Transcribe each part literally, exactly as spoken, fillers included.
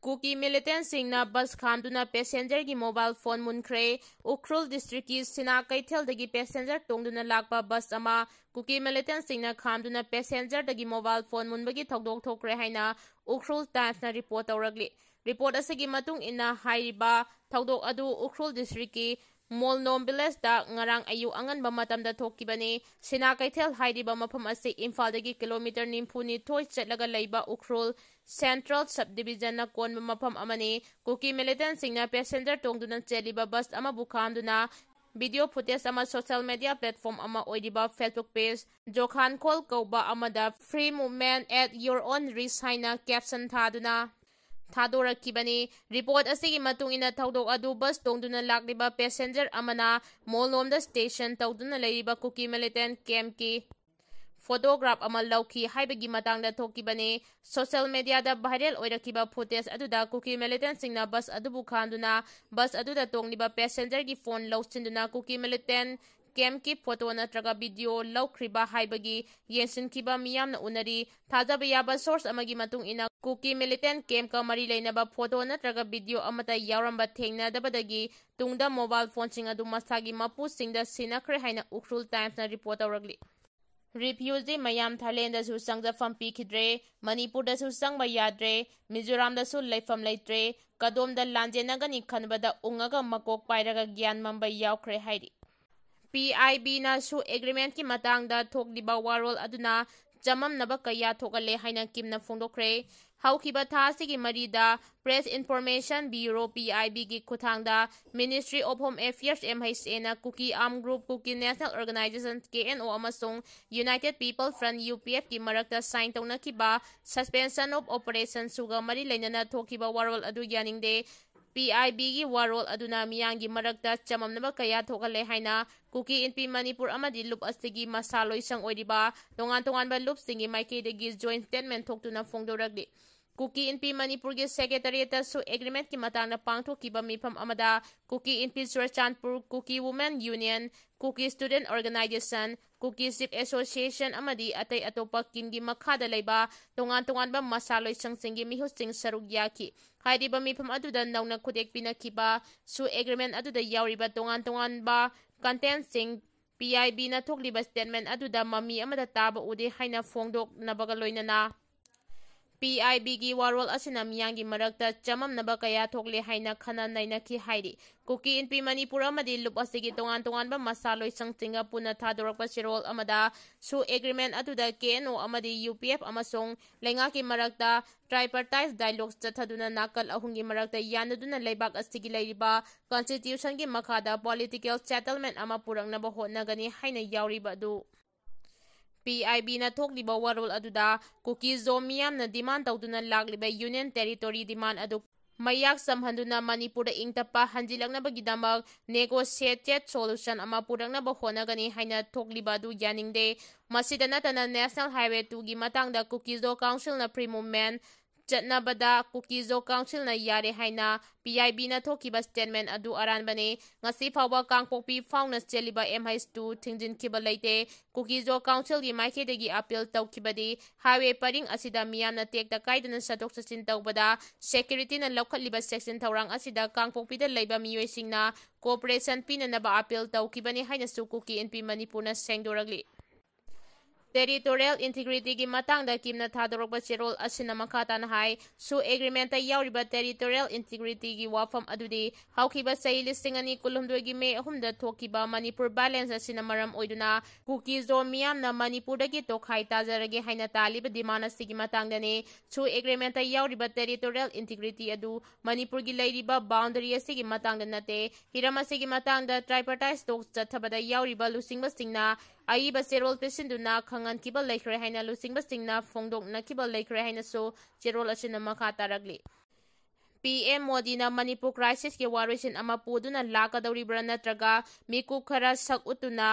ꯀꯨꯀꯤ ꯃꯤꯂꯤꯇꯦꯟꯁꯤꯡꯅ bus ꯈꯥꯝꯗꯨꯅ ꯄꯦꯁꯦꯟꯖꯔꯒꯤ mobile phone ꯃꯨꯟꯈ꯭ꯔꯦ꯫ Ukhrul ꯗꯤꯁꯇ꯭ꯔꯤꯛꯀꯤ ꯁꯤꯅꯥ ꯀꯩꯊꯦꯜꯗꯒꯤ passenger ꯇꯣꯡꯗꯨꯅ ꯂꯥꯛꯄ ꯕꯁ ꯑꯃ ꯀꯨꯀꯤ ꯃꯤꯂꯤꯇꯦꯟꯁꯤꯡꯅ ꯈꯥꯝꯗꯨꯅ ꯄꯦꯁꯦꯟꯖꯔꯗꯒꯤ ꯃꯣꯕꯥꯏꯜ ꯐꯣꯟ ꯃꯨꯟꯕꯒꯤ ꯊꯧꯗꯣꯛ ꯊꯣꯛꯈ꯭ꯔꯦ ꯍꯥꯏꯅ ꯎꯈ꯭ꯔꯨꯜ ꯇꯥꯏꯝꯁꯅ ꯔꯤꯄꯣꯔꯠ ꯇꯧꯔꯛꯂꯤ꯫ ꯔꯤꯄꯣꯔꯠ ꯑꯁꯤꯒꯤ ꯃꯇꯨꯡ ꯏꯟꯅ, ꯍꯥꯏꯔꯤꯕ ꯊꯧꯗꯣꯛ ꯑꯗꯨ ꯎꯈ꯭ꯔꯨꯜ ꯗꯤꯁꯇ꯭ꯔꯤꯛꯀꯤ ꯃꯣꯜꯅꯣꯝ ꯚꯤꯂꯦꯖꯇ ꯉꯔꯥꯡ ꯑꯌꯨꯛ ꯑꯉꯟꯕ ꯃꯇꯝꯗ ꯊꯣꯛꯈꯤꯕꯅꯤ꯫ ꯁꯤꯅꯥ ꯀꯩꯊꯦꯜ ꯍꯥꯏꯔꯤꯕ ꯃꯐꯝ ꯑꯁꯤ ꯏꯝꯐꯥꯜꯗꯒꯤ ꯀꯤꯂꯣꯃꯤꯇꯔ ꯅꯤꯐꯨ ꯅꯤꯊꯣꯏ ꯆꯠꯂꯒ ꯂꯩꯕ ꯎꯈ꯭ꯔꯨꯜ ꯁꯦꯟꯇ꯭ꯔꯦꯜ ꯁꯕ ꯗꯤꯕꯤꯖꯟꯅ ꯀꯣꯟꯕ ꯃꯐꯝ ꯑꯃꯅꯤ꯫ ꯀꯨꯀꯤ ꯃꯤꯂꯤꯇꯦꯟꯁꯤꯡꯅ ꯄꯦꯁꯦꯟꯖꯔ ꯇꯣꯡꯗꯨꯅ ꯆꯦꯜꯂꯤꯕ ꯕꯁ ꯑꯃꯕꯨ ꯈꯥꯝꯗꯨꯅ ꯚꯤꯗꯤꯑꯣ ꯐꯨꯇꯦꯖ ꯑꯃ ꯁꯣꯁꯤꯌꯦꯜ ꯃꯤꯗꯤꯌꯥ ꯄ꯭ꯂꯦꯠꯐꯣꯝ ꯑꯃ ꯑꯣꯏꯔꯤꯕ Facebook ꯄꯦꯖ ꯖꯣꯈꯥꯟꯈꯣꯜ ꯀꯧꯕ ꯑꯃꯗ "Free movement at your own risk" ꯍꯥꯏꯅ ꯀꯦꯞꯁꯟ ꯊꯥꯗꯨꯅ ꯊꯥꯗꯣꯔꯛꯈꯤꯕꯅꯤ꯫ ꯔꯤꯄꯣꯔꯠ ꯑꯁꯤꯒꯤ ꯃꯇꯨꯡ ꯏꯟꯅ, ꯊꯧꯗꯣꯛ ꯑꯗꯨ ꯕꯁ ꯇꯣꯡꯗꯨꯅ ꯂꯥꯛꯂꯤꯕ ꯄꯦꯁꯦꯟꯖꯔ ꯑꯃꯅ ꯃꯣꯜꯅꯣꯝꯗ ꯁ꯭ꯇꯦꯁꯟ ꯇꯧꯗꯨꯅ ꯂꯩꯔꯤꯕ ꯀꯨꯀꯤ ꯃꯤꯂꯤꯇꯦꯟ ꯀꯦꯝꯞꯀꯤ ꯐꯣꯇꯣꯒ꯭ꯔꯥꯐ ꯑꯃ ꯂꯧꯈꯤ ꯍꯥꯏꯕꯒꯤ ꯃꯇꯥꯡꯗ ꯊꯣꯛꯈꯤꯕꯅꯤ꯫ ꯁꯣꯁꯤꯌꯦꯜ ꯃꯤꯗꯤꯌꯥꯗ ꯚꯥꯏꯔꯦꯜ ꯑꯣꯏꯔꯛꯈꯤꯕ ꯐꯨꯇꯦꯖ ꯑꯗꯨꯗ ꯀꯨꯀꯤ ꯃꯤꯂꯤꯇꯦꯟꯁꯤꯡꯅ ꯕꯁ ꯑꯗꯨꯕꯨ ꯈꯥꯝꯗꯨꯅ ꯕꯁ ꯑꯗꯨꯗ ꯇꯣꯡꯂꯤꯕ ꯄꯦꯁꯦꯟꯖꯔꯒꯤ ꯐꯣꯟ ꯂꯧꯁꯤꯟꯗꯨꯅ ꯀꯨꯀꯤ ꯃꯤꯂꯤꯇꯦꯟ ꯀꯦꯝꯞꯀꯤ ꯐꯣꯇꯣ ꯅꯠꯇ꯭ꯔꯒ ꯚꯤꯗꯤꯑꯣ ꯂꯧꯈ꯭ꯔꯤꯕ ꯍꯥꯏꯕꯒꯤ ꯌꯦꯡꯁꯤꯟꯈꯤꯕ ꯃꯤꯌꯥꯝꯅ ꯎꯅꯔꯤ꯫ ꯊꯥꯖꯕ ꯌꯥꯕ ꯁꯣꯔꯁ ꯑꯃꯒꯤ ꯃꯇꯨꯡ ꯏꯟꯅ, ꯀꯨꯀꯤ ꯃꯤꯂꯤꯇꯦꯟ ꯀꯦꯝꯞꯀ ꯃꯔꯤ ꯂꯩꯅꯕ ꯐꯣꯇꯣ ꯅꯠꯇ꯭ꯔꯒ ꯚꯤꯗꯤꯑꯣ ꯑꯃꯠꯇ ꯌꯥꯎꯔꯝꯕ ꯊꯦꯡꯅꯗꯕꯗꯒꯤ ꯇꯨꯡꯗ ꯃꯣꯕꯥꯏꯜ ꯐꯣꯟꯁꯤꯡ ꯑꯗꯨ ꯃꯁꯥꯒꯤ ꯃꯄꯨꯁꯤꯡꯗ ꯁꯤꯟꯅꯈ꯭ꯔꯦ ꯍꯥꯏꯅ ꯎꯈ꯭ꯔꯨꯜ ꯇꯥꯏꯝꯁꯅ ꯔꯤꯄꯣꯔꯠ ꯇꯧꯔꯛꯂꯤ꯫ ꯔꯤꯐ꯭ꯌꯨꯖꯤ ꯃꯌꯥꯝ ꯊꯥꯏꯂꯦꯟꯗꯁꯨ ꯆꯪꯖꯐꯝ ꯄꯤꯈꯤꯗ꯭ꯔꯦ, ꯃꯅꯤꯄꯨꯔꯗꯁꯨ ꯆꯪꯕ ꯌꯥꯗ꯭ꯔꯦ, ꯃꯤꯖꯣꯔꯥꯝꯗꯁꯨ ꯂꯩꯐꯝ ꯂꯩꯇ꯭ꯔꯦ, ꯀꯗꯣꯝꯗ ꯂꯥꯟꯖꯦꯟꯅꯒꯅꯤ ꯈꯟꯕꯗ ꯎꯪꯉꯒ ꯃꯀꯣꯛ ꯄꯥꯏꯔꯒ ꯒ꯭ꯌꯥꯟ ꯃꯝꯕ ꯌꯥꯎꯈ꯭ꯔꯦ ꯍꯥꯏꯔꯤ꯫ ꯄꯤ ꯑꯥꯏ ꯕꯤꯅꯁꯨ ꯑꯦꯒ꯭ꯔꯤꯃꯦꯟꯠꯀꯤ ꯃꯇꯥꯡꯗ ꯊꯣꯛꯂꯤꯕ ꯋꯥꯔꯣꯜ ꯑꯗꯨꯅ ꯆꯃꯝꯅꯕ ꯀꯌꯥ ꯊꯣꯛꯍꯜꯂꯦ ꯍꯥꯏꯅ ꯀꯤꯝꯅ ꯐꯣꯡꯗꯣꯛꯈ꯭ꯔꯦ꯫ ꯍꯧꯈꯤꯕ ꯊꯥ ꯑꯁꯤꯒꯤ ꯃꯔꯤꯗ Press Information Bureau, P I ꯕꯤꯒꯤ ꯈꯨꯠꯊꯥꯡꯗ Ministry of Home Affairs, M H A, ꯅ Kuki Armed Group, Kuki National Organization, K N O, ꯑꯃꯁꯨꯡ United People Front, U P F, ꯀꯤ ꯃꯔꯛꯇ ꯁꯥꯏꯟ ꯇꯧꯅꯈꯤꯕ Suspension of Operation ꯁꯨꯒ ꯃꯔꯤ ꯂꯩꯅꯅ ꯊꯣꯛꯈꯤꯕ ꯋꯥꯔꯣꯜ ꯑꯗꯨ ꯌꯥꯅꯤꯡꯗꯦ꯫ ꯄꯤ ꯑꯥꯏ ꯕꯤꯒꯤ ꯋꯥꯔꯣꯜ ꯑꯗꯨꯅ ꯃꯤꯌꯥꯝꯒꯤ ꯃꯔꯛꯇ ꯆꯃꯝꯅꯕ ꯀꯌꯥ ꯊꯣꯛꯍꯜꯂꯦ ꯍꯥꯏꯅ ꯀꯨꯀꯤ ꯏꯟꯄꯤ ꯃꯅꯤꯄꯨꯔ ꯑꯃꯗꯤ ꯂꯨꯞ ꯑꯁꯤꯒꯤ ꯃꯁꯥ ꯂꯣꯏꯁꯪ ꯑꯣꯏꯔꯤꯕ ꯇꯣꯉꯥꯟ ꯇꯣꯉꯥꯟꯕ ꯂꯨꯞꯁꯤꯡꯒꯤ ꯃꯥꯏꯀꯩꯗꯒꯤ ꯖꯣꯏꯟꯠ ꯁ꯭ꯇꯦꯠꯃꯦꯟꯠ ꯊꯣꯛꯇꯨꯅ ꯐꯣꯡꯗꯣꯔꯛꯂꯤ꯫ ꯀꯨꯀꯤ ꯏꯟꯄꯤ ꯃꯅꯤꯄꯨꯔꯒꯤ ꯁꯦꯀ꯭ꯔꯦꯇꯔꯤꯌꯦꯠꯇꯁꯨ ꯑꯦꯒ꯭ꯔꯤꯃꯦꯟꯠꯀꯤ ꯃꯇꯥꯡꯗ ꯄꯥꯡꯊꯣꯛꯈꯤꯕ ꯃꯤꯐꯝ ꯑꯃꯗ ꯀꯨꯀꯤ ꯏꯟꯄꯤ ꯆꯨꯔꯆꯥꯟꯄꯨꯔ, ꯀꯨꯀꯤ ꯋꯨꯃꯦꯟ ꯌꯨꯅꯤꯌꯟ, ꯀꯨꯀꯤ ꯁ꯭ꯇꯨꯗꯦꯟꯠ ꯑꯣꯔꯒꯅꯥꯏꯖꯦꯁꯟ, ꯀꯨꯀꯤ ꯆꯤꯐ ꯑꯦꯁꯣꯁꯤꯌꯦꯁꯟ ꯑꯃꯗꯤ ꯑꯇꯩ ꯑꯇꯣꯞꯄ ꯀꯤꯝꯒꯤ ꯃꯈꯥꯗ ꯂꯩꯕ ꯇꯣꯉꯥꯟ ꯇꯣꯉꯥꯟꯕ ꯃꯁꯥ ꯂꯣꯏꯁꯪꯁꯤꯡꯒꯤ ꯃꯤꯍꯨꯠꯁꯤꯡ ꯁꯔꯨꯛ ꯌꯥꯈꯤ꯫ ꯍꯥꯏꯔꯤꯕ ꯃꯤꯐꯝ ꯑꯗꯨꯗ ꯅꯧꯅ ꯈꯨꯠꯌꯦꯛ ꯄꯤꯅꯈꯤꯕ ꯁꯨ ꯑꯦꯒ꯭ꯔꯤꯃꯦꯟ ꯑꯗꯨꯗ ꯌꯥꯎꯔꯤꯕ ꯇꯣꯉꯥꯟ ꯇꯣꯉꯥꯟꯕ ꯀꯟꯇꯦꯟꯁꯤꯡ ꯄꯤ ꯑꯥꯏ ꯕꯤꯅ ꯊꯣꯛꯂꯤꯕ ꯁ꯭ꯇꯦꯠꯃꯦꯟ ꯑꯗꯨꯗ ꯃꯃꯤ ꯑꯃꯗ ꯇꯥꯕ ꯎꯗꯦ ꯍꯥꯏꯅ ꯐꯣꯡꯗꯣꯛꯅꯕꯒ ꯂꯣꯏꯅꯅ ꯄꯤ ꯑꯥꯏ ꯕꯤꯒꯤ ꯋꯥꯔꯣꯜ ꯑꯁꯤꯅ ꯃꯤꯌꯥꯝꯒꯤ ꯃꯔꯛꯇ ꯆꯃꯝꯅꯕ ꯀꯌꯥ ꯊꯣꯛꯂꯦ ꯍꯥꯏꯅ ꯈꯟꯅ ꯅꯩꯅꯈꯤ ꯍꯥꯏꯔꯤ꯫ ꯀꯨꯀꯤ ꯏꯟꯄꯤ ꯃꯅꯤꯄꯨꯔ ꯑꯃꯗꯤ ꯂꯨꯞ ꯑꯁꯤꯒꯤ ꯇꯣꯉꯥꯟ ꯇꯣꯉꯥꯟꯕ ꯃꯁꯥ ꯂꯣꯏꯁꯪꯁꯤꯡꯒ ꯄꯨꯟꯅ ꯊꯥꯗꯣꯔꯛꯄ ꯆꯦꯔꯣꯜ ꯑꯃꯗ ꯁꯨ ꯑꯦꯒ꯭ꯔꯤꯃꯦꯟ ꯑꯗꯨꯗ ꯀꯦ ꯑꯦꯟ ꯑꯣ ꯑꯃꯗꯤ ꯌꯨ ꯄꯤ ꯑꯦꯐ ꯑꯃꯁꯨꯡ ꯂꯩꯉꯥꯛꯀꯤ ꯃꯔꯛꯇ ꯇ꯭ꯔꯥꯏꯄꯔꯇꯥꯏꯁ ꯗꯥꯏꯂꯣꯒ ꯆꯠꯊꯗꯨꯅ ꯅꯥꯀꯜ ꯑꯍꯨꯝꯒꯤ ꯃꯔꯛꯇ ꯌꯥꯅꯗꯨꯅ ꯂꯩꯕꯥꯛ ꯑꯁꯤꯒꯤ ꯂꯩꯔꯤꯕ ꯀꯟꯁꯇꯤꯇ꯭ꯌꯨꯁꯟꯒꯤ ꯃꯈꯥꯗ ꯄꯣꯂꯤꯇꯤꯀꯦꯜ ꯁꯦꯇꯜꯃꯦꯟ ꯑꯃ ꯄꯨꯔꯛꯅꯕ ꯍꯣꯠꯅꯒꯅꯤ ꯍꯥꯏꯅ ꯌꯥꯎꯔꯤꯕ ꯑꯗꯨ ꯄꯤ ꯑꯥꯏ ꯕꯤꯅ ꯊꯣꯛꯂꯤꯕ ꯋꯥꯔꯣꯜ ꯑꯗꯨꯗ ꯀꯨꯀꯤ ꯖꯣ ꯃꯤꯌꯥꯝꯅ ꯗꯤꯃꯥꯟ ꯇꯧꯗꯨꯅ ꯂꯥꯛꯂꯤꯕ ꯌꯨꯅꯤꯌꯟ ꯇꯦꯔꯤꯇꯣꯔꯤ ꯗꯤꯃꯥꯟ ꯑꯗꯨ ꯃꯌꯥꯛ ꯆꯝꯍꯟꯗꯨꯅ ꯃꯅꯤꯄꯨꯔꯗ ꯏꯪ ꯇꯞꯄ ꯍꯟꯖꯤꯜꯂꯛꯅꯕꯒꯤꯗꯃꯛ ꯅꯦꯒꯣꯁꯤꯌꯦꯇꯦꯗ ꯁꯣꯂꯨꯁꯟ ꯑꯃ ꯄꯨꯔꯛꯅꯕ ꯍꯣꯠꯅꯒꯅꯤ ꯍꯥꯏꯅ ꯊꯣꯛꯂꯤꯕ ꯑꯗꯨ ꯌꯥꯅꯤꯡꯗꯦ꯫ ꯃꯁꯤꯗ ꯅꯠꯇꯅ ꯅꯦꯁꯅꯦꯜ ꯍꯥꯏꯋꯦ ꯇꯨꯒꯤ ꯃꯇꯥꯡꯗ ꯀꯨꯀꯤ ꯖꯣ ꯀꯥꯎꯟꯁꯤꯜꯅ ꯐ꯭ꯔꯤ ꯃꯨꯚꯃꯦꯟ ꯆꯠꯅꯕꯗ ꯀꯨꯀꯤ ꯖꯣ ꯀꯥꯎꯟꯁꯤꯜꯅ ꯌꯥꯔꯦ ꯍꯥꯏꯅ ꯄꯤ ꯑꯥꯏ ꯕꯤꯅ ꯊꯣꯛꯈꯤꯕ ꯁ꯭ꯇꯦꯠꯃꯦꯟ ꯑꯗꯨ ꯑꯔꯥꯟꯕꯅꯤ꯫ ꯉꯁꯤ ꯐꯥꯎꯕ ꯀꯥꯡꯄꯣꯛꯄꯤ ꯐꯥꯎꯅ ꯆꯦꯜꯂꯤꯕ ꯑꯦꯝ ꯑꯩꯆ ꯇꯨ ꯊꯤꯡꯖꯤꯟꯈꯤꯕ ꯂꯩꯇꯦ꯫ ꯀꯨꯀꯤ ꯖꯣ ꯀꯥꯎꯟꯁꯤꯜꯒꯤ ꯃꯥꯏꯀꯩꯗꯒꯤ ꯑꯄꯤꯜ ꯇꯧꯈꯤꯕꯗꯤ ꯍꯥꯏꯋꯦ ꯄꯔꯤꯡ ꯑꯁꯤꯗ ꯃꯤꯌꯥꯝꯅ ꯇꯦꯛꯇ ꯀꯥꯏꯗꯅ ꯆꯠꯊꯣꯛ ꯆꯠꯁꯤꯟ ꯇꯧꯕꯗ ꯁꯦꯀ꯭ꯌꯨꯔꯤꯇꯤꯅ ꯂꯧꯈꯠꯂꯤꯕ ꯁꯦꯛꯁꯟ ꯊꯧꯔꯥꯡ ꯑꯁꯤꯗ ꯀꯥꯡꯄꯣꯛꯄꯤꯗ ꯂꯩꯕ ꯃꯤꯑꯣꯏꯁꯤꯡꯅ ꯀꯣꯑꯣꯄꯔꯦꯁꯟ ꯄꯤꯅꯅꯕ ꯑꯄꯤꯜ ꯇꯧꯈꯤꯕꯅꯤ ꯍꯥꯏꯅꯁꯨ ꯀꯨꯀꯤ ꯏꯟꯄꯤ ꯃꯅꯤꯄꯨꯔꯅ ꯁꯦꯡꯗꯣꯔꯛꯂꯤ꯫ ꯇꯦꯔꯤꯇꯣꯔꯤꯌꯦꯜ ꯏꯟꯇꯤꯒ꯭ꯔꯤꯇꯤꯒꯤ ꯃꯇꯥꯡꯗ ꯀꯤꯝꯅ ꯊꯥꯗꯣꯔꯛꯄ ꯆꯦꯔꯣꯜ ꯑꯁꯤꯅ ꯃꯈꯥ ꯇꯥꯅ ꯍꯥꯏ, ꯁꯨ ꯑꯦꯒ꯭ꯔꯤꯃꯦꯟꯇ ꯌꯥꯎꯔꯤꯕ ꯇꯦꯔꯤꯇꯣꯔꯤꯌꯦꯜ ꯏꯟꯇꯤꯒ꯭ꯔꯤꯇꯤꯒꯤ ꯋꯥꯐꯝ ꯑꯗꯨꯗꯤ ꯍꯧꯈꯤꯕ ꯆꯍꯤ ꯂꯤꯁꯤꯡ ꯑꯅꯤ ꯀꯨꯟꯍꯨꯝꯗꯣꯏꯒꯤ ꯃꯦ ꯑꯍꯨꯝꯗ ꯊꯣꯛꯈꯤꯕ ꯃꯅꯤꯄꯨꯔ ꯚꯥꯏꯂꯦꯟꯁ ꯑꯁꯤꯅ ꯃꯔꯝ ꯑꯣꯏꯗꯨꯅ ꯀꯨꯀꯤ ꯖꯣ ꯃꯤꯌꯥꯝꯅ ꯃꯅꯤꯄꯨꯔꯗꯒꯤ ꯇꯣꯈꯥꯏ ꯇꯥꯖꯔꯒꯦ ꯍꯥꯏꯅ ꯇꯥꯜꯂꯤꯕ ꯗꯤꯃꯥꯟ ꯑꯁꯤꯒꯤ ꯃꯇꯥꯡꯗꯅꯤ꯫ ꯁꯨ ꯑꯦꯒ꯭ꯔꯤꯃꯦꯟꯇ ꯌꯥꯎꯔꯤꯕ ꯇꯦꯔꯤꯇꯣꯔꯤꯌꯦꯜ ꯏꯟꯇꯤꯒ꯭ꯔꯤꯇꯤ ꯑꯗꯨ ꯃꯅꯤꯄꯨꯔꯒꯤ ꯂꯩꯔꯤꯕ ꯕꯥꯎꯟꯗꯔꯤ ꯑꯁꯤꯒꯤ ꯃꯇꯥꯡꯗ ꯅꯠꯇꯦ꯫ ꯍꯤꯔꯝ ꯑꯁꯤꯒꯤ ꯃꯇꯥꯡꯗ ꯇ꯭ꯔꯥꯏꯄꯔꯇꯥꯏꯁ ꯇꯣꯛ ꯆꯠꯊꯕꯗ ꯌꯥꯎꯔꯤꯕ ꯂꯨꯆꯤꯡꯕꯁꯤꯡꯅ ꯑꯏꯕ ꯆꯦꯔꯣꯜ ꯄꯤꯁꯤꯟꯗꯨꯅ ꯈꯪꯍꯟꯈꯤꯕ ꯂꯩꯈ꯭ꯔꯦ ꯍꯥꯏꯅ ꯂꯨꯆꯤꯡꯕꯁꯤꯡꯅ ꯐꯣꯡꯗꯣꯛꯅꯈꯤꯕ ꯂꯩꯈ꯭ꯔꯦ ꯍꯥꯏꯅꯁꯨ ꯆꯦꯔꯣꯜ ꯑꯁꯤꯅ ꯃꯈꯥ ꯇꯥꯔꯛꯂꯤ꯫ ꯄꯤ ꯑꯦꯝ ꯃꯣꯗꯤꯅ ꯃꯅꯤꯄꯨꯔ ꯀ꯭ꯔꯥꯏꯁꯤꯁꯀꯤ ꯋꯥꯔꯣꯏꯁꯤꯟ ꯑꯃ ꯄꯨꯗꯨꯅ ꯂꯥꯛꯀꯗꯧꯔꯤꯕ꯭ꯔꯥ ꯅꯠꯇ꯭ꯔꯒ ꯃꯤꯀꯨꯞ ꯈꯔ ꯁꯛ ꯎꯠꯇꯨꯅ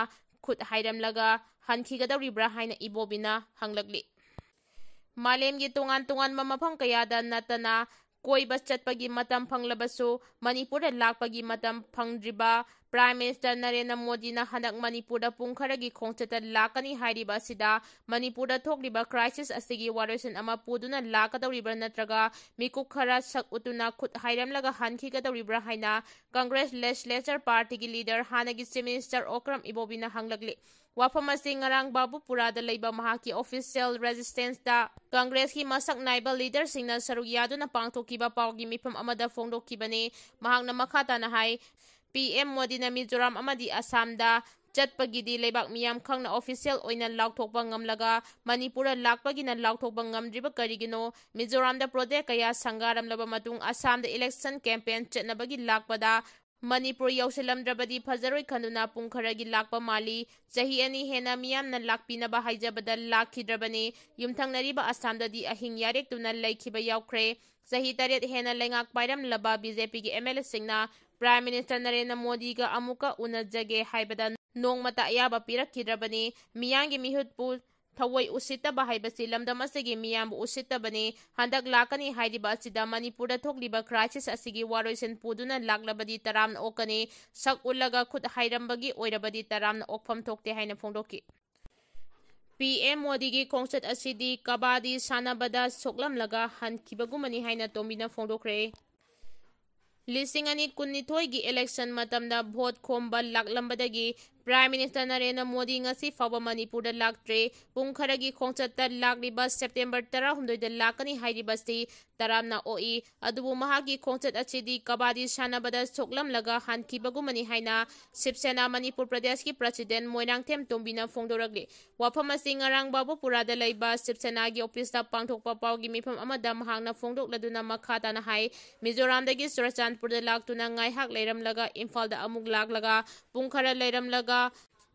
ꯈꯨꯠ ꯍꯥꯏꯔꯝꯂꯒ ꯍꯟꯈꯤꯒꯗꯧꯔꯤꯕ꯭ꯔꯥ ꯍꯥꯏꯅ ꯏꯕꯣꯕꯤꯅ ꯍꯪꯂꯛꯂꯤ꯫ ꯃꯥꯂꯦꯝꯒꯤ ꯇꯣꯉꯥꯟ ꯇꯣꯉꯥꯟꯕ ꯃꯐꯝ ꯀꯌꯥꯗ ꯅꯠꯇꯅ ꯀꯣꯏꯕ ꯆꯠꯄꯒꯤ ꯃꯇꯝ ꯐꯪꯂꯕꯁꯨ, ꯃꯅꯤꯄꯨꯔꯗ ꯂꯥꯛꯄꯒꯤ ꯃꯇꯝ ꯐꯪꯗ꯭ꯔꯤꯕ ꯄ꯭ꯔꯥꯏꯝ ꯃꯤꯅꯤꯁꯇꯔ ꯅꯔꯦꯟꯗ꯭ꯔ ꯃꯣꯗꯤꯅ ꯍꯟꯗꯛ ꯃꯅꯤꯄꯨꯔꯗ ꯄꯨꯡ ꯈꯔꯒꯤ ꯈꯣꯡꯆꯠꯇ ꯂꯥꯛꯀꯅꯤ ꯍꯥꯏꯔꯤꯕ ꯑꯁꯤꯗ ꯃꯅꯤꯄꯨꯔꯗ ꯊꯣꯛꯂꯤꯕ crisis ꯑꯁꯤꯒꯤ ꯋꯥꯔꯣꯏꯁꯤꯟ ꯑꯃ ꯄꯨꯗꯨꯅ ꯂꯥꯛꯀꯗꯧꯔꯤꯕ꯭ꯔꯥ, ꯅꯠꯇ꯭ꯔꯒ ꯃꯤꯀꯨꯞ ꯈꯔ ꯁꯛ ꯎꯠꯇꯨꯅ ꯈꯨꯠ ꯍꯥꯏꯔꯝꯂꯒ ꯍꯟꯈꯤꯒꯗꯧꯔꯤꯕ꯭ꯔꯥ ꯍꯥꯏꯅ Congress Legislature Partyꯒꯤ leader, ꯍꯥꯟꯅꯒꯤ Chief Minister ꯑꯣꯀ꯭ꯔꯝ ꯏꯕꯣꯕꯤꯅ ꯍꯪꯂꯛꯂꯤ꯫ ꯋꯥꯐꯝ ꯑꯁꯤ ꯉꯔꯥꯡ ꯕꯥꯕꯨꯄꯨꯔꯥꯗ ꯂꯩꯕ ꯃꯍꯥꯛꯀꯤ official residenceꯇ Congressꯀꯤ ꯃꯁꯛ ꯅꯥꯏꯕ leaderꯁꯤꯡꯅ ꯁꯔꯨꯛ ꯌꯥꯗꯨꯅ ꯄꯥꯡꯊꯣꯛꯈꯤꯕ ꯄꯥꯎꯒꯤ ꯃꯤꯐꯝ ꯑꯃꯗ ꯐꯣꯡꯗꯣꯛꯈꯤꯕꯅꯤ꯫ ꯃꯍꯥꯛꯅ ꯃꯈꯥ ꯇꯥꯅ ꯍꯥꯏ, P M ꯃꯣꯗꯤꯅ ꯃꯤꯖꯣꯔꯥꯝ ꯑꯃꯗꯤ ꯑꯁꯥꯝꯗ ꯆꯠꯄꯒꯤꯗꯤ ꯂꯩꯕꯥꯛ ꯃꯤꯌꯥꯝ ꯈꯪꯅ official ꯑꯣꯏꯅ ꯂꯥꯎꯊꯣꯛꯄ ꯉꯝꯂꯒ ꯃꯅꯤꯄꯨꯔꯗ ꯂꯥꯛꯄꯒꯤꯅ ꯂꯥꯎꯊꯣꯛꯄ ꯉꯝꯗ꯭ꯔꯤꯕ ꯀꯔꯤꯒꯤꯅꯣ? ꯃꯤꯖꯣꯔꯥꯝꯗ protest ꯀꯌꯥ ꯁꯪꯒꯥꯔꯝꯂꯕ ꯃꯇꯨꯡ ꯑꯁꯥꯝꯗ election campaign ꯆꯠꯅꯕꯒꯤ ꯂꯥꯛꯄꯗ ꯃꯅꯤꯄꯨꯔ ꯌꯧꯁꯤꯜꯂꯝꯗ꯭ꯔꯕꯗꯤ ꯐꯖꯔꯣꯏ ꯈꯟꯗꯨꯅ ꯄꯨꯡ ꯈꯔꯒꯤ ꯂꯥꯛꯄ ꯃꯥꯜꯂꯤ꯫ ꯆꯍꯤ ꯑꯅꯤ ꯍꯦꯟꯅ ꯃꯤꯌꯥꯝꯅ ꯂꯥꯛꯄꯤꯅꯕ ꯍꯥꯏꯖꯕꯗ ꯂꯥꯛꯈꯤꯗ꯭ꯔꯕꯅꯤ꯫ ꯌꯨꯝꯊꯪꯅꯔꯤꯕ ꯑꯁꯥꯝꯗꯗꯤ ꯑꯍꯤꯡ ꯌꯥꯔꯦꯛꯇꯨꯅ ꯂꯩꯈꯤꯕ ꯌꯥꯎꯈ꯭ꯔꯦ꯫ ꯆꯍꯤ ꯇꯔꯦꯠ ꯍꯦꯟꯅ ꯂꯩꯉꯥꯛ ꯄꯥꯏꯔꯝꯂꯕ BJPꯒꯤ MLAꯁꯤꯡꯅ Prime Minister ꯅꯔꯦꯟꯗ꯭ꯔ ꯃꯣꯗꯤꯒ ꯑꯃꯨꯛꯀ ꯎꯅꯖꯒꯦ ꯍꯥꯏꯕꯗ ꯅꯣꯡꯃꯇ ꯑꯌꯥꯕ ꯄꯤꯔꯛꯈꯤꯗ꯭ꯔꯕꯅꯤ꯫ ꯃꯤꯌꯥꯝꯒꯤ ꯃꯤꯍꯨꯠꯄꯨ ꯊꯑꯣꯏ ꯎꯁꯤꯠꯇꯕ ꯍꯥꯏꯕꯁꯤ ꯂꯝꯗꯝ ꯑꯁꯤꯒꯤ ꯃꯤꯌꯥꯝꯕꯨ ꯎꯁꯤꯠꯇꯕꯅꯤ꯫ ꯍꯟꯗꯛ ꯂꯥꯛꯀꯅꯤ ꯍꯥꯏꯔꯤꯕ ꯑꯁꯤꯗ ꯃꯅꯤꯄꯨꯔꯗ ꯊꯣꯛꯂꯤꯕ crisis ꯑꯁꯤꯒꯤ ꯋꯥꯔꯣꯏꯁꯤꯟ ꯄꯨꯗꯨꯅ ꯂꯥꯛꯂꯕꯗꯤ ꯇꯔꯥꯝꯅ ꯑꯣꯛꯀꯅꯤ꯫ ꯁꯛ ꯎꯠꯂꯒ ꯈꯨꯠ ꯍꯥꯏꯔꯝꯕꯒꯤ ꯑꯣꯏꯔꯕꯗꯤ ꯇꯔꯥꯝꯅ ꯑꯣꯛꯐꯝ ꯊꯣꯛꯇꯦ ꯍꯥꯏꯅ ꯐꯣꯡꯗꯣꯛꯈꯤ꯫ P M ꯃꯣꯗꯤꯒꯤ ꯈꯣꯡꯆꯠ ꯑꯁꯤꯗꯤ ꯀꯕꯥꯗꯤ ꯁꯥꯟꯅꯕꯗ ꯁꯣꯛꯂꯝꯂꯒ ꯍꯟꯈꯤꯕꯒꯨꯝꯕꯅꯤ ꯍꯥꯏꯅ ꯇꯣꯝꯕꯤꯅ ꯐꯣꯡꯗꯣꯛꯈ꯭ꯔꯦ꯫ ꯂꯤꯁꯤꯡ ꯑꯅꯤ ꯀꯨꯟꯅꯤꯊꯣꯏꯒꯤ election ꯃꯇꯝꯗ vote ꯈꯣꯝꯕ ꯂꯥꯛꯂꯝꯕꯗꯒꯤ Prime Minister ꯅꯔꯦꯟꯗ꯭ꯔ ꯃꯣꯗꯤ ꯉꯁꯤ ꯐꯥꯎꯕ ꯃꯅꯤꯄꯨꯔꯗ ꯂꯥꯛꯇ꯭ꯔꯦ꯫ ꯄꯨꯡ ꯈꯔꯒꯤ ꯈꯣꯡꯆꯠꯇ ꯂꯥꯛꯂꯤꯕ September ꯇꯔꯥꯍꯨꯝꯗꯣꯏꯗ ꯂꯥꯛꯀꯅꯤ ꯍꯥꯏꯔꯤꯕꯁꯤ ꯇꯔꯥꯝꯅ ꯑꯣꯛꯏ꯫ ꯑꯗꯨꯕꯨ ꯃꯍꯥꯛꯀꯤ ꯈꯣꯡꯆꯠ ꯑꯁꯤꯗꯤ ꯀꯕꯥꯗꯤ ꯁꯥꯟꯅꯕꯗ ꯁꯣꯛꯂꯝꯂꯒ ꯍꯟꯈꯤꯕꯒꯨꯝꯕꯅꯤ ꯍꯥꯏꯅ ꯁꯤꯕ ꯁꯦꯅꯥ ꯃꯅꯤꯄꯨꯔ ꯄ꯭ꯔꯗꯦꯁꯀꯤ president ꯃꯣꯏꯔꯥꯡꯊꯦꯝ ꯇꯣꯝꯕꯤꯅ ꯐꯣꯡꯗꯣꯔꯛꯂꯤ꯫ ꯋꯥꯐꯝ ꯑꯁꯤ ꯉꯔꯥꯡ ꯕꯥꯕꯨꯄꯨꯔꯥꯗ ꯂꯩꯕ ꯁꯤꯕ ꯁꯦꯅꯥꯒꯤ officeꯇ ꯄꯥꯡꯊꯣꯛꯄ ꯄꯥꯎꯒꯤ ꯃꯤꯐꯝ ꯑꯃꯗ ꯃꯍꯥꯛꯅ ꯐꯣꯡꯗꯣꯛꯂꯗꯨꯅ ꯃꯈꯥ ꯇꯥꯅ ꯍꯥꯏ, ꯃꯤꯖꯣꯔꯥꯝꯗꯒꯤ ꯆꯨꯔꯆꯥꯟꯄꯨꯔꯗ ꯂꯥꯛꯇꯨꯅ ꯉꯥꯏꯍꯥꯛ ꯂꯩꯔꯝꯂꯒ ꯏꯝꯐꯥꯜꯗ ꯑꯃꯨꯛ ꯂꯥꯛꯂꯒ ꯄꯨꯡ ꯈꯔ ꯂꯩꯔꯝꯂꯒ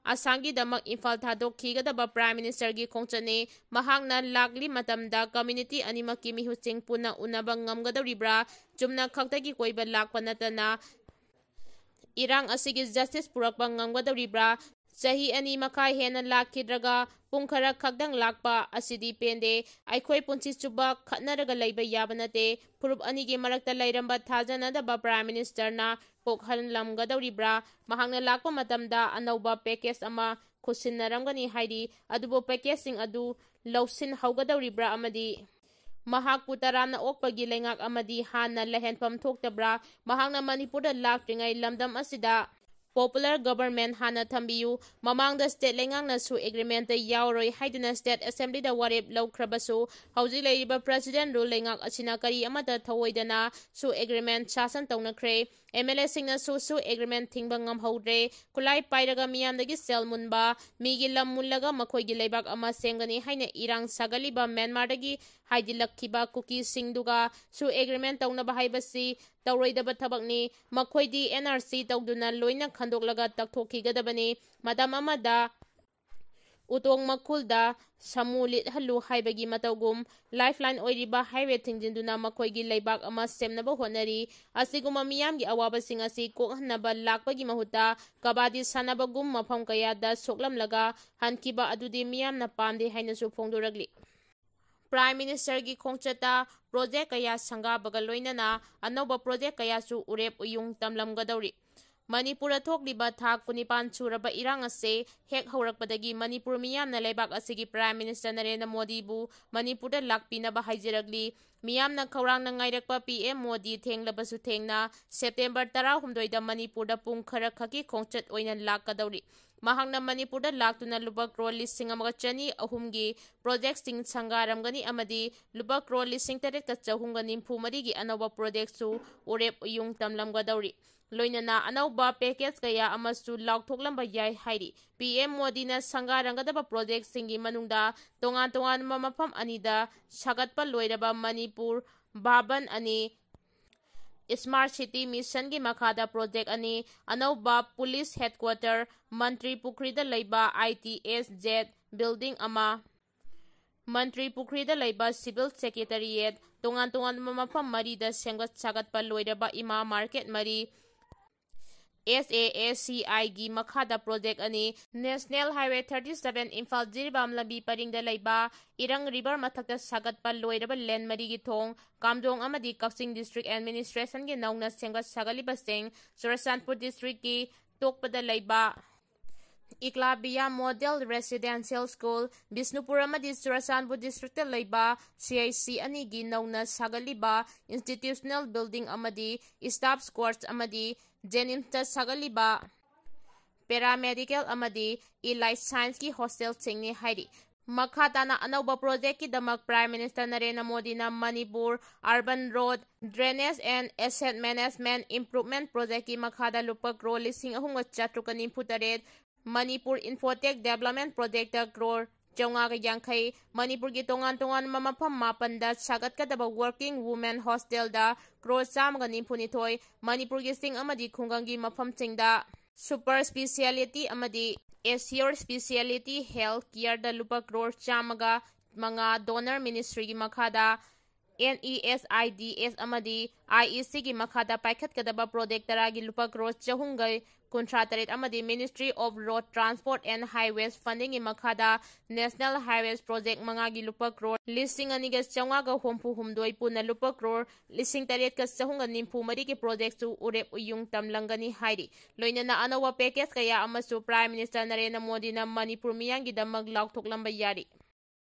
ꯑꯁꯥꯝꯒꯤꯗꯃꯛ ꯏꯝꯐꯥꯜ ꯊꯥꯗꯣꯛꯈꯤꯒꯗꯕ Prime Ministerꯒꯤ ꯈꯣꯡꯆꯠꯅꯤ꯫ ꯃꯍꯥꯛꯅ ꯂꯥꯛꯂꯤ ꯃꯇꯝꯗ community ꯑꯅꯤꯃꯛꯀꯤ ꯃꯤꯍꯨꯠꯁꯤꯡ ꯄꯨꯟꯅ ꯎꯅꯕ ꯉꯝꯒꯗꯧꯔꯤꯕ꯭ꯔꯥ? ꯆꯨꯝꯅ ꯈꯛꯇꯒꯤ ꯀꯣꯏꯕ ꯂꯥꯛꯄ ꯅꯠꯇꯅ ꯏꯔꯥꯡ ꯑꯁꯤꯒꯤ justice ꯄꯨꯔꯛꯄ ꯉꯝꯒꯗꯧꯔꯤꯕ꯭ꯔꯥ? ꯆꯍꯤ ꯑꯅꯤ ꯃꯈꯥꯏ ꯍꯦꯟꯅ ꯂꯥꯛꯈꯤꯗ꯭ꯔꯒ ꯄꯨꯡ ꯈꯔ ꯈꯛꯇꯪ ꯂꯥꯛꯄ ꯑꯁꯤꯗꯤ ꯄꯦꯟꯗꯦ꯫ ꯑꯩꯈꯣꯏ ꯄꯨꯟꯁꯤ ꯆꯨꯞꯄ ꯈꯠꯅꯔꯒ ꯂꯩꯕ ꯌꯥꯕ ꯅꯠꯇꯦ꯫ ꯐꯨꯔꯨꯞ ꯑꯅꯤꯒꯤ ꯃꯔꯛꯇ ꯂꯩꯔꯝꯕ ꯊꯥꯖꯅꯗꯕ Prime Ministerꯅ ꯀꯣꯛꯍꯜꯂꯝꯒꯗꯧꯔꯤꯕ꯭ꯔꯥ? ꯃꯍꯥꯛꯅ ꯂꯥꯛꯄ ꯃꯇꯝꯗ ꯑꯅꯧꯕ package ꯑꯃ ꯈꯨꯠꯁꯤꯟꯅꯔꯝꯒꯅꯤ ꯍꯥꯏꯔꯤ, ꯑꯗꯨꯕꯨ packageꯁꯤꯡ ꯑꯗꯨ ꯂꯧꯁꯤꯟꯍꯧꯒꯗꯧꯔꯤꯕ꯭ꯔꯥ ꯑꯃꯗꯤ ꯃꯍꯥꯛꯄꯨ ꯇꯔꯥꯝꯅ ꯑꯣꯛꯄꯒꯤ ꯂꯩꯉꯥꯛ ꯑꯃꯗꯤ ꯍꯥꯟꯅ ꯂꯩꯍꯟꯐꯝ ꯊꯣꯛꯇꯕ꯭ꯔꯥ? ꯃꯍꯥꯛꯅ ꯃꯅꯤꯄꯨꯔꯗ ꯂꯥꯛꯇ꯭ꯔꯤꯉꯩ ꯂꯝꯗꯝ ꯑꯁꯤꯗ popular government ꯍꯥꯟꯅ ꯊꯝꯕꯤꯌꯨ꯫ ꯃꯃꯥꯡꯗ state ꯂꯩꯉꯥꯛꯅꯁꯨ agreementꯇ ꯌꯥꯎꯔꯣꯏ ꯍꯥꯏꯗꯨꯅ state assemblyꯗ ꯋꯥꯔꯦꯞ ꯂꯧꯈ꯭ꯔꯕꯁꯨ, ꯍꯧꯖꯤꯛ ꯂꯩꯔꯤꯕ President rule ꯂꯩꯉꯥꯛ ꯑꯁꯤꯅ ꯀꯔꯤ ꯑꯃꯠꯇ ꯊꯧꯑꯣꯏꯗꯅ ꯁꯨ agreement ꯁꯥꯁꯟ ꯇꯧꯅꯈ꯭ꯔꯦ꯫ MLAꯁꯤꯡꯅꯁꯨ ꯁꯨ agreement ꯊꯤꯡꯕ ꯉꯝꯍꯧꯗ꯭ꯔꯦ꯫ ꯈꯨꯠꯂꯥꯏ ꯄꯥꯏꯔꯒ ꯃꯤꯌꯥꯝꯗꯒꯤ ꯁꯦꯜ ꯃꯨꯟꯕ, ꯃꯤꯒꯤ ꯂꯝ ꯃꯨꯜꯂꯒ ꯃꯈꯣꯏꯒꯤ ꯂꯩꯕꯥꯛ ꯑꯃ ꯁꯦꯝꯒꯅꯤ ꯍꯥꯏꯅ ꯏꯔꯥꯡ ꯁꯥꯒꯠꯂꯤꯕ ꯃ꯭ꯌꯥꯟꯃꯥꯔꯗꯒꯤ ꯍꯥꯏꯖꯤꯜꯂꯛꯈꯤꯕ ꯀꯨꯀꯤꯁꯤꯡꯗꯨꯒ ꯁꯨ agreement ꯇꯧꯅꯕ ꯍꯥꯏꯕꯁꯤ ꯇꯧꯔꯣꯏꯗꯕ ꯊꯕꯛꯅꯤ꯫ ꯃꯈꯣꯏꯗꯤ NRC ꯇꯧꯗꯨꯅ ꯂꯣꯏꯅ ꯈꯟꯗꯣꯛꯂꯒ ꯇꯛꯊꯣꯛꯈꯤꯒꯗꯕꯅꯤ꯫ ꯃꯇꯝ ꯑꯃꯗ ꯎꯇꯣꯡ ꯃꯈꯨꯜꯗ ꯁꯥꯃꯨ ꯂꯤꯠꯍꯜꯂꯨ ꯍꯥꯏꯕꯒꯤ ꯃꯇꯧꯒꯨꯝ, lifeline ꯑꯣꯏꯔꯤꯕ highway ꯊꯤꯡꯖꯤꯟꯗꯨꯅ ꯃꯈꯣꯏꯒꯤ ꯂꯩꯕꯥꯛ ꯑꯃ ꯁꯦꯝꯅꯕ ꯍꯣꯠꯅꯔꯤ꯫ ꯑꯁꯤꯒꯨꯝꯕ ꯃꯤꯌꯥꯝꯒꯤ ꯑꯋꯥꯕꯁꯤꯡ ꯑꯁꯤ ꯀꯣꯛꯍꯟꯅꯕ ꯂꯥꯛꯄꯒꯤ ꯃꯍꯨꯠꯇ ꯀꯕꯥꯗꯤ ꯁꯥꯟꯅꯕꯒꯨꯝ ꯃꯐꯝ ꯀꯌꯥꯗ ꯁꯣꯛꯂꯝꯂꯒ ꯍꯟꯈꯤꯕ ꯑꯗꯨꯗꯤ ꯃꯤꯌꯥꯝꯅ ꯄꯥꯝꯗꯦ ꯍꯥꯏꯅꯁꯨ ꯐꯣꯡꯗꯣꯔꯛꯂꯤ꯫ Prime Ministerꯒꯤ ꯈꯣꯡꯆꯠꯇ project ꯀꯌꯥ ꯁꯪꯒꯥꯕꯒ ꯂꯣꯏꯅꯅ ꯑꯅꯧꯕ project ꯀꯌꯥꯁꯨ ꯎꯔꯦꯞ ꯎꯌꯨꯡ ꯇꯝꯂꯝꯒꯗꯧꯔꯤ꯫ ꯃꯅꯤꯄꯨꯔꯗ ꯊꯣꯛꯂꯤꯕ ꯊꯥ ꯀꯨꯟꯅꯤꯄꯥꯟ ꯁꯨꯔꯕ ꯏꯔꯥꯡ ꯑꯁꯤ ꯍꯦꯛ ꯍꯧꯔꯛꯄꯗꯒꯤ ꯃꯅꯤꯄꯨꯔ ꯃꯤꯌꯥꯝꯅ ꯂꯩꯕꯥꯛ ꯑꯁꯤꯒꯤ Prime Minister ꯅꯔꯦꯟꯗ꯭ꯔ ꯃꯣꯗꯤꯕꯨ ꯃꯅꯤꯄꯨꯔꯗ ꯂꯥꯛꯄꯤꯅꯕ ꯍꯥꯏꯖꯔꯛꯂꯤ꯫ ꯃꯤꯌꯥꯝꯅ ꯈꯧꯔꯥꯡꯅ ꯉꯥꯏꯔꯛꯄ PM ꯃꯣꯗꯤ ꯊꯦꯡꯂꯕꯁꯨ ꯊꯦꯡꯅ September ꯇꯔꯥꯍꯨꯝꯗꯣꯏꯗ ꯃꯅꯤꯄꯨꯔꯗ ꯄꯨꯡ ꯈꯔꯈꯛꯀꯤ ꯈꯣꯡꯆꯠ ꯑꯣꯏꯅ ꯂꯥꯛꯀꯗꯧꯔꯤ꯫ ꯃꯍꯥꯛꯅ ꯃꯅꯤꯄꯨꯔꯗ ꯂꯥꯛꯇꯨꯅ ꯂꯨꯄꯥ ꯀ꯭ꯔꯣꯔ ꯂꯤꯁꯤꯡ ꯑꯃꯒ ꯆꯅꯤ ꯑꯍꯨꯝꯒꯤ projectꯁꯤꯡ ꯁꯪꯒꯥꯔꯝꯒꯅꯤ ꯑꯃꯗꯤ ꯂꯨꯄꯥ ꯀ꯭ꯔꯣꯔ ꯂꯤꯁꯤꯡ ꯇꯔꯦꯠꯀ ꯆꯍꯨꯝꯒ ꯅꯤꯐꯨ ꯃꯔꯤꯒꯤ ꯑꯅꯧꯕ projectꯁꯨ ꯎꯔꯦꯞ ꯎꯌꯨꯡ ꯇꯝꯂꯝꯒꯗꯧꯔꯤ꯫ ꯂꯣꯏꯅꯅ ꯑꯅꯧꯕ package ꯀꯌꯥ ꯑꯃꯁꯨ ꯂꯥꯎꯊꯣꯛꯂꯝꯕ ꯌꯥꯏ ꯍꯥꯏꯔꯤ꯫ PM ꯃꯣꯗꯤꯅ ꯁꯪꯒꯥꯔꯝꯒꯗꯕ projectꯁꯤꯡꯒꯤ ꯃꯅꯨꯡꯗ ꯇꯣꯉꯥꯟ ꯇꯣꯉꯥꯟꯕ ꯃꯐꯝ ꯑꯅꯤꯗ ꯁꯥꯒꯠꯄ ꯂꯣꯏꯔꯕ ꯃꯅꯤꯄꯨꯔ ꯚꯥꯕꯟ ꯑꯅꯤ, Smart City Missionꯒꯤ ꯃꯈꯥꯗ project ꯑꯅꯤ, ꯑꯅꯧꯕ police headquarter, ꯃꯟꯇ꯭ꯔꯤ ꯄꯨꯈ꯭ꯔꯤꯗ ꯂꯩꯕ ITSZ building ꯑꯃ, ꯃꯟꯇ꯭ꯔꯤ ꯄꯨꯈ꯭ꯔꯤꯗ ꯂꯩꯕ civil secretariat, ꯇꯣꯉꯥꯟ ꯇꯣꯉꯥꯟꯕ ꯃꯐꯝ ꯃꯔꯤꯗ ꯁꯦꯝꯒꯠ ꯁꯥꯒꯠꯄ ꯂꯣꯏꯔꯕ ꯏꯃꯥ market ꯃꯔꯤ, ꯑꯦꯁ ꯑꯦ ꯑꯦꯁ ꯁꯤ ꯑꯥꯏꯒꯤ ꯃꯈꯥꯗ ꯄ꯭ꯔꯣꯖꯦꯛ ꯑꯅꯤ, national highway thirty seven Imphal Jiribam ꯂꯝꯕꯤ ꯄꯔꯤꯡꯗ ꯂꯩꯕ ꯏꯔꯪ ꯔꯤꯚꯔ ꯃꯊꯛꯇ ꯁꯥꯒꯠꯄ ꯂꯣꯏꯔꯕ ꯂꯦꯟ ꯃꯔꯤꯒꯤ ꯊꯣꯡ, ꯀꯥꯝꯖꯣꯡ ꯑꯃꯗꯤ ꯀꯛꯆꯤꯡ ꯗꯤꯁꯇ꯭ꯔꯤꯛ ꯑꯦꯗꯃꯤꯅꯤꯁꯇ꯭ꯔꯦꯁꯟꯒꯤ ꯅꯧꯅ ꯁꯦꯝꯒꯠ ꯁꯥꯒꯠꯂꯤꯕꯁꯤꯡ, ꯆꯨꯔꯆꯥꯟꯄꯨꯔ ꯗꯤꯁꯇ꯭ꯔꯤꯛꯀꯤ ꯇꯣꯛꯄꯗ ꯂꯩꯕ ꯏꯀꯂꯥꯕꯤꯌꯥ ꯃꯣꯗꯦꯜ ꯔꯦꯁꯤꯗꯦꯟꯁꯤꯌꯦꯜ ꯁ꯭ꯀꯨꯜ, ꯕꯤꯁꯅꯨꯄꯨꯔ ꯑꯃꯗꯤ ꯆꯨꯔꯆꯥꯟꯄꯨꯔ ꯗꯤꯁꯇ꯭ꯔꯤꯛꯇ ꯂꯩꯕ ꯁꯤ ꯑꯩꯆ ꯁꯤ ꯑꯅꯤꯒꯤ ꯅꯧꯅ ꯁꯥꯒꯠꯂꯤꯕ ꯏꯟꯁꯇꯤꯇ꯭ꯌꯨꯁꯅꯦꯜ ꯕꯤꯜꯗꯤꯡ ꯑꯃꯗꯤ ꯁ꯭ꯇꯥꯐ ꯀ꯭ꯋꯥꯔꯇꯔꯁ ꯑꯃꯗꯤ ꯖꯦꯅꯤꯝꯁꯇ ꯁꯥꯒꯠꯂꯤꯕ ꯄꯦꯔꯥꯃꯦꯗꯤꯀꯦꯜ ꯑꯃꯗꯤ ꯑꯦꯂꯥꯏꯠ ꯁꯥꯏꯟꯁꯀꯤ ꯍꯣꯁꯇꯦꯜꯁꯤꯡꯅꯤ ꯍꯥꯏꯔꯤ꯫ ꯃꯈꯥ ꯇꯥꯅ ꯑꯅꯧꯕ ꯄ꯭ꯔꯣꯖꯦꯛꯀꯤꯗꯃꯛ ꯄ꯭ꯔꯥꯏꯝ ꯃꯤꯅꯤꯁꯇꯔ ꯅꯔꯦꯟꯗ꯭ꯔ ꯃꯣꯗꯤꯅ Manipur Urban Road Drainage and Asset Management Improvement Projectꯀꯤ ꯃꯈꯥꯗ ꯂꯨꯄꯥ ꯀ꯭ꯔꯣꯔ ꯂꯤꯁꯤꯡ ꯑꯍꯨꯝꯒ ꯆꯥꯇ꯭ꯔꯨꯛꯀ ꯅꯤꯐꯨ ꯇꯔꯦꯠ, Manipur Infotech development project crore ꯆꯥꯝꯃꯉꯥꯒ ꯌꯥꯡꯈꯩ, ꯃꯅꯤꯄꯨꯔꯒꯤ ꯇꯣꯉꯥꯟ ꯇꯣꯉꯥꯟꯕ ꯃꯐꯝ ꯃꯥꯄꯟꯗ ꯁꯥꯒꯠꯀꯗꯕ ꯋꯥꯔꯀꯤꯡ ꯋꯨꯃꯦꯟ ꯍꯣꯁꯇꯦꯜꯗ ꯀ꯭ꯔꯣꯔ ꯆꯥꯝꯃꯒ ꯅꯤꯐꯨ ꯅꯤꯊꯣꯏ, ꯃꯅꯤꯄꯨꯔꯒꯤ ꯆꯤꯡ ꯑꯃꯗꯤ ꯈꯨꯡꯒꯪꯒꯤ ꯃꯐꯝꯁꯤꯡꯗ ꯁꯨꯄꯔ ꯁ꯭ꯄꯤꯁꯤꯌꯦꯂꯤꯇꯤ ꯑꯃꯗꯤ ꯑꯦꯁꯤꯌꯣꯔ ꯁ꯭ꯄꯤꯁꯤꯌꯦꯂꯤꯇꯤ ꯍꯦꯜꯊ ꯀꯤꯌꯔꯗ ꯂꯨꯄꯥ ꯀ꯭ꯔꯣꯔ ꯆꯥꯝꯃꯒ ꯃꯉꯥ, ꯗꯣꯅꯔ ꯃꯤꯅꯤꯁꯇ꯭ꯔꯤꯒꯤ ꯃꯈꯥꯗ N E S I D S ꯑꯃꯗꯤ ꯑꯥꯏ ꯏ ꯁꯤꯒꯤ ꯃꯈꯥꯗ ꯄꯥꯏꯈꯠꯀꯗꯕ ꯄ꯭ꯔꯣꯖꯦꯛ ꯇꯔꯥꯒꯤ ꯂꯨꯄꯥ ꯀ꯭ꯔꯣꯔ ꯆꯍꯨꯝꯒ ꯀꯨꯟꯊ꯭ꯔꯥ ꯇꯔꯦꯠ ꯑꯃꯗꯤ Ministry of Road Transport and Highways fundingꯒꯤ ꯃꯈꯥꯗ National Highways Project ꯃꯉꯥꯒꯤ ꯂꯨꯄꯥ ꯀ꯭ꯔꯣꯔ ꯂꯤꯁꯤꯡ ꯑꯅꯤꯒ ꯆꯥꯝꯃꯉꯥꯒ ꯍꯨꯝꯐꯨ ꯍꯨꯝꯗꯣꯏ, ꯄꯨꯟꯅ ꯂꯨꯄꯥ ꯀ꯭ꯔꯣꯔ ꯂꯤꯁꯤꯡ ꯇꯔꯦꯠꯀ ꯆꯍꯨꯝꯒ ꯅꯤꯐꯨ ꯃꯔꯤꯒꯤ ꯄ꯭ꯔꯣꯖꯦꯛꯁꯨ ꯎꯔꯦꯞ ꯎꯌꯨꯡ ꯇꯝꯂꯝꯒꯅꯤ ꯍꯥꯏꯔꯤ꯫ ꯂꯣꯏꯅꯅ ꯑꯅꯧꯕ ꯄꯦꯀꯦꯖ ꯀꯌꯥ ꯑꯃꯁꯨ ꯄ꯭ꯔꯥꯏꯝ ꯃꯤꯅꯤꯁꯇꯔ ꯅꯔꯦꯟꯗ꯭ꯔ ꯃꯣꯗꯤꯅ ꯃꯅꯤꯄꯨꯔ ꯃꯤꯌꯥꯝꯒꯤꯗꯃꯛ ꯂꯥꯎꯊꯣꯛꯂꯝꯕ ꯌꯥꯔꯤ꯫